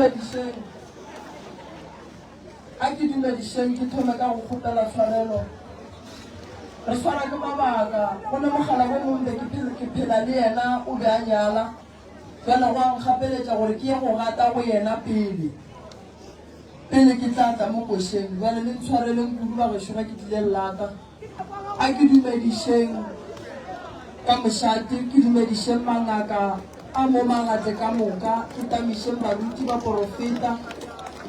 dumedišeng, a ke dumedišeng ke thome ka go kgopela tshwarelo. Re swara ke mabaka, go ne mogala bo mongwe be ke phela, ke phela le yena o be a nyala. Bjale go a nkgapeletša gore ke ye go gata go yena pele, pele ke tla tla mo košeng. Bjale le ntshwareleng kudu bagešo ge ke tlile lata. A ke dumedišeng ka mošate, ke dumedišeng mangaka a mo magatle ka moka, ke tamišeng baruti, baporofeta,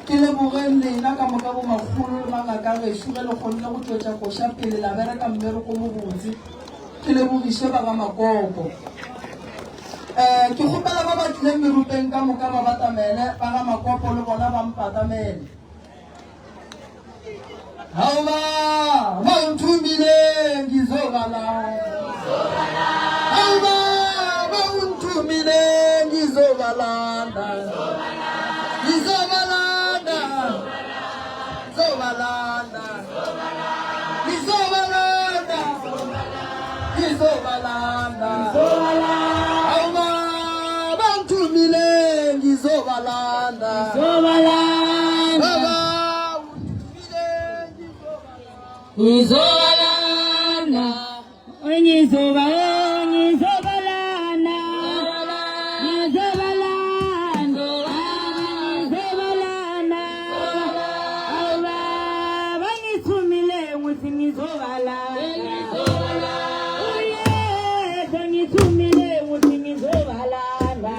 ke lebogeng lena ka moka bomakgolo le mangaka a gešo ge le kgonne go tšwetša koša pele la bereka mmereko o mobotse, ke lebogiše ba ga Makoko. Um ke kgopela ba ba tlileng merupeng ka moka ba batamele, ba ga Makopo le bona ba mpatamele. Hauba ba nthumile ngizobalanda. Hauba ba nthumile ngizobalanda. Ngizobalanda. Ngizobalanda. Ngizobalanda. Ngizobalanda. Hauba ba nthumile ngizobalanda. Ngizobalanda. Baba Ngizobalanda. Ngizoba ngizobalanda. Ngizobalanda. Ngizobalanda. Awu bangithumile ukuthi ngizobalanda. Uyeza ngithumile ukuthi ngizobalanda.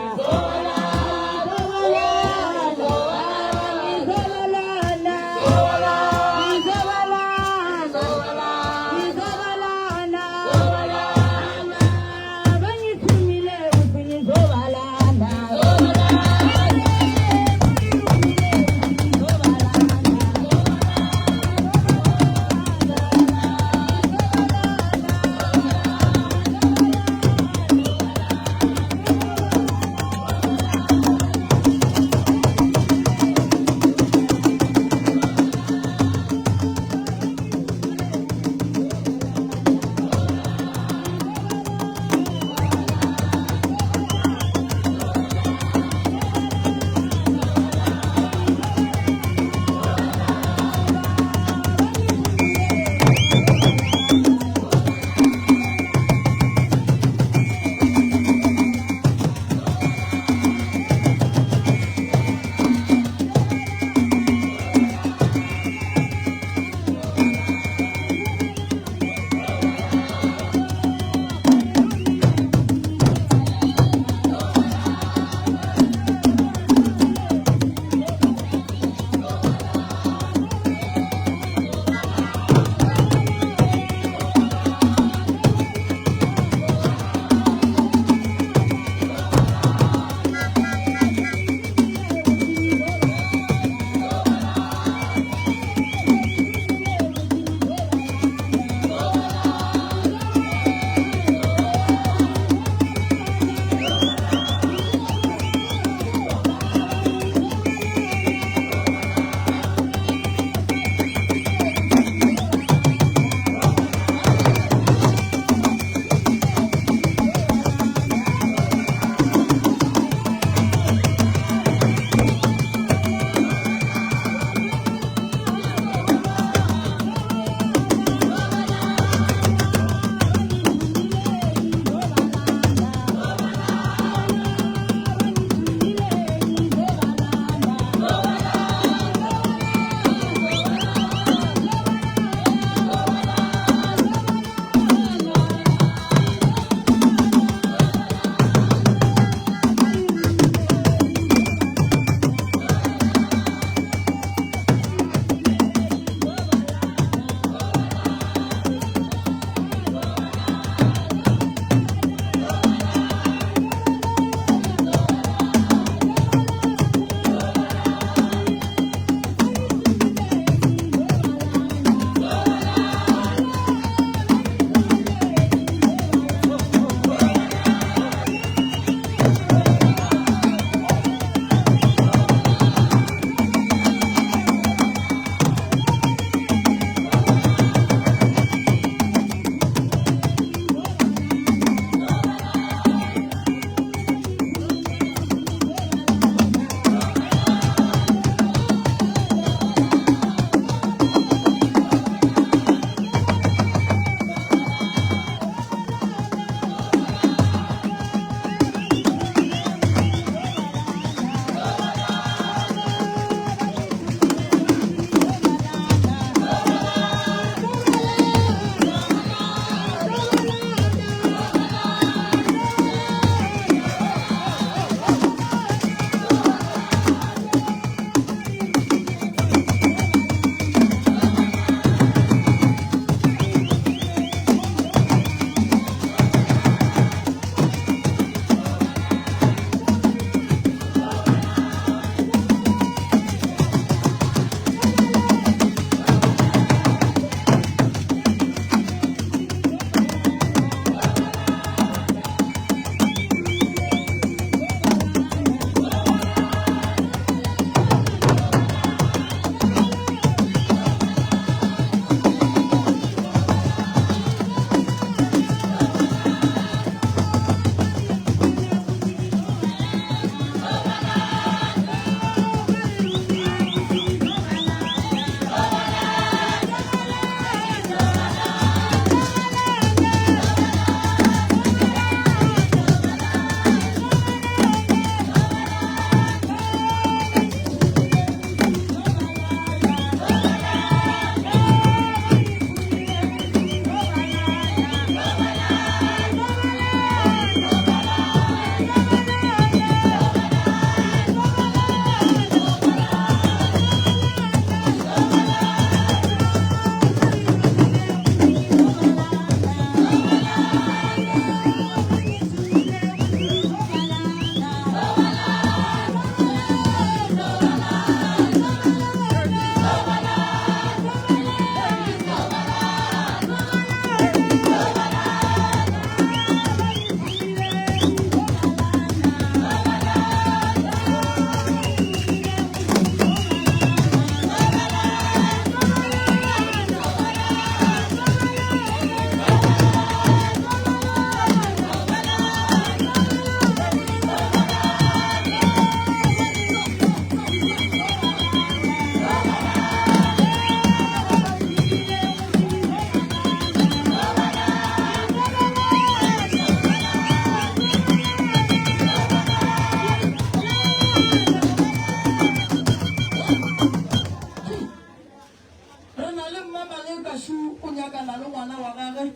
Re na le Mmamaleka šo o nyakana le ngwana wa gage,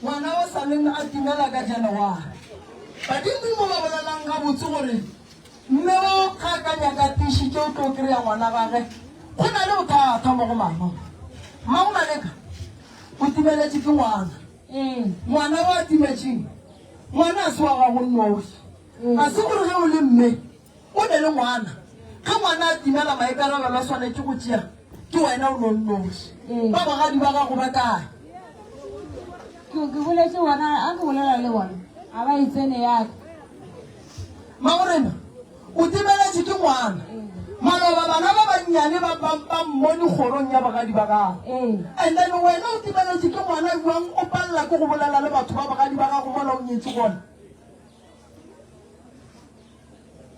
ngwana o sa leng a timela ka January. Badimo mo ba bolelang gabotse gore mme o ga a ka nyaka tiišitše o tlo kry-a ngwana gage. Go na le bothata mo go mama. Mmago Maleka o timeletše ke ngwana. Ngwana o a timetšeng, ngwana a se wa gago nnoši. A se gore ge o le mme O ne le ngwana. Ge ngwana a timela maikarabelo a swanetše go tšea ke wena o no nnoši. Ba bogadi ba gago ba kae? Ke ke boletše bona a ke bolela le bona a ba e tsene ya ka. Magorena o timeletše ke ngwana. Maloba bana ba bannyane ba ba ba mmone kgorong ya bogadi ba gago. And then wena o timeletše ke ngwana bjang o palela ke go bolela le batho ba bogadi ba gago mola o nyetše gona?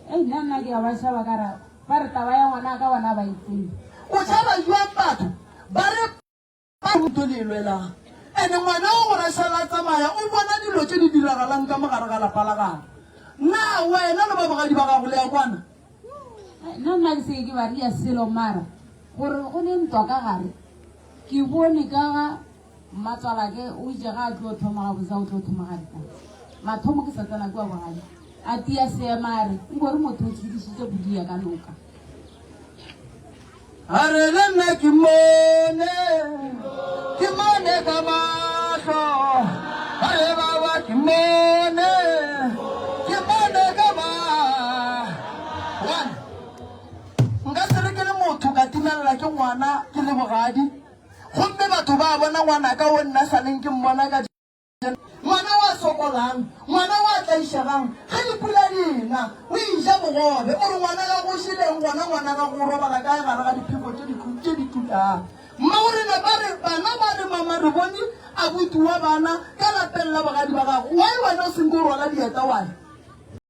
Ei, nna nna ke a ba šaba ka ra ba re taba ya ngwana ka bona ba e tsebe. O tšhaba jwang batho ba re ba ruto le lwelang ene ngwana o gore šala tsamaya o bona dilo tše di diragalang ka mogare ga lapa la gago na wena le ba bogadi ba gago le ya kwana? Nna nna ke seke ke ba ria selo mara gore go ne ntwa ka gare ke bone ka ga Mmatswalake o itše ga a tlo thoma gabotse o tlo thoma ga ditaba. Mathomo ke sa tsena kua bogadi. A tia seema a re, Nkore motho o tshedišitše pudi ya ka noka. A re le nna ke mmone, ke mmone ka mahlo. A re baba ke mmone, ke mmone ka mahlo. One, nka se re ke le motho ka timelela ke ngwana ke le bogadi. Gomme batho ba bona ngwanaka wo nna sa leng ke mmona ka Ngwana wa sokolang, ngwana wa tlaišegang, ge dipula di ena, o eja bogobe. O re ngwana gago o jeleng gona ngwana gago o robala kae gare ga diphefo tše di tše di tukang. Mmagorena ba re bana ba re mama re bone abuti wa bana ka lapeng la bogadi ba gago. Why wena o senke o rwala dieta why?